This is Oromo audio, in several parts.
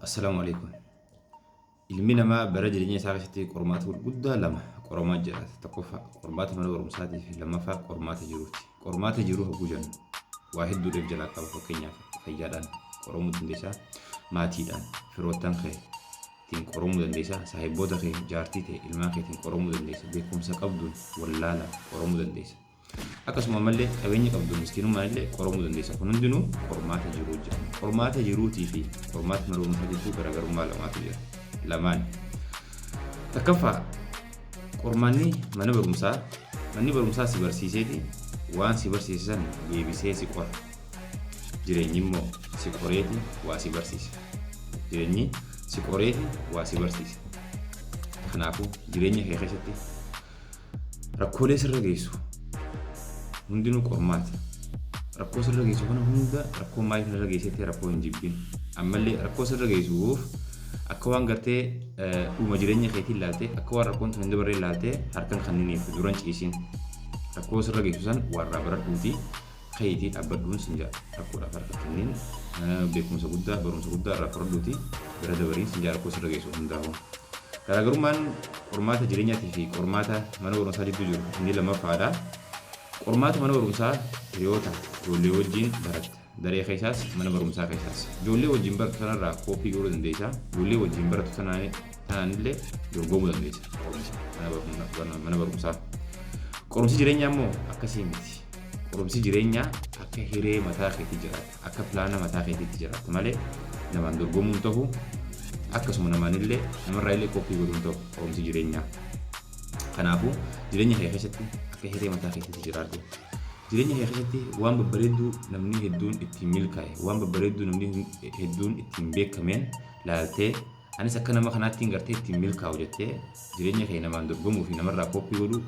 Assalaamu alaikum. Ilmi namaa bara jireenya isaa keessatti qormaata gurguddaa lama qoramaa jiraata. Tokkoffaa qormaata mana barumsaatii fi lammaffaa qormaata jiruuti. Qormaata jiruu hogguu jennu waa hedduudhaaf jalaa qaba. Fakkeenyaaf fayyaadhaan qoramuu dandeessa, maatiidhaan, firoottan kee ittiin qoramuu dandeessa, saahibboota kee, jaartii tee, ilmaan keetiin qoramuu dandeessa, beekumsa qabduun wallaalaan qoramuu dandeessa. Akkasuma ammallee qabeenya qabduun miskiinummaan illee qoramuu dandeessa. Kun hundinuu qormaata jiruu jedhama. Qormaata jiruutii fi qormaata mana barumsaa jidduu garaagarummaa lamaatu jira. Lamaan. Takkaffaa, qormaanni mana barumsaa, manni barumsaa si barsiiseeti waan si barsiise san deebisee si qora. Jireenyi immoo si qoreeti waa si barsiisa. Jireenyi si qoreeti waa si barsiisa. Kanaafuu jireenya kee keessatti rakkoolee sirra geessu hundinuu qormaata. Rakkoo sirra geessu kana hunda rakkoo maaliif narra geessetti rakkoo hin jibbin. Ammallee rakkoo sirra geessuuf akka waan gartee dhuma jireenya keetii ilaaltee, akka waan rakkoon tun hin dabarree ilaaltee harkan kanniniif duran ciisin. Rakkoo sirra geessu san warraa baradhuuti ka'iitii dhaabbadhuun sin jedha. Rakkoodhaaf harka kennin, beekumsa guddaa, barumsa guddaa irraa fudhadhuuti bira dabariin sin jedha rakkoo sirra geessu hundaa'u. Garaagarummaan qormaata jireenyaatii fi qormaata mana barumsaa jidduu jiru inni lammaffaadha. Qormaata mana barumsaa hiriyoota ijoollee wajjin baratta. Daree keessaas mana barumsaa keessaas. Ijoollee wajjin barattu sanarraa kooppii godhuu dandeessa. Ijoollee wajjin barattu tanaanillee dorgomuu dandeessa. Qorumsa mana barumsaa. Qorumsi jireenyaa immoo akkasii miti. Qorumsi jireenyaa akka hiree mataa keetii jiraata. Akka pilaana mataa keetiitti jiraatta malee namaan dorgomuun ta'u, akkasuma namaanillee namarraa illee kooppii godhuun ta'u qorumsi jireenyaa. Kanaafuu jireenya kee keessatti akka hiree mataa keetiitti jiraadhu. Jireenya kee keessatti waan babbareedduu namni hedduun ittiin milkaa'e, waan babbareedduu namni hedduun ittiin beekameen laaltee, anis akka nama kanaattiin gartee ittiin milkaa'u jettee jireenya kee namaan dorgomuu fi namarraa kooppii godhuu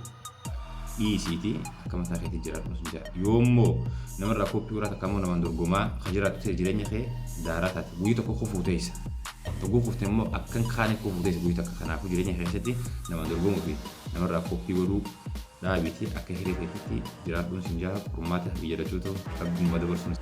dhiisiiti akka mataa keetii jiraadhu sun jedha. Yoommoo namarraa kooppii godhaa takka immoo namaan dorgomaa ka jiraattu ta'e, jireenya kee daaraa taate, guyyaa tokko kufuu teessa. Tokko kufte immoo akkan kaane kufuu teessa guyyaa takka. Kanaafuu jireenya kee keessatti namaan dorgomuu fi namarraa kooppii godhuu dhaabiiti akka hiree keetiitti jiraadhuun sin jaha. Qormaata biyya lachuutu rabbiin dabarsuun.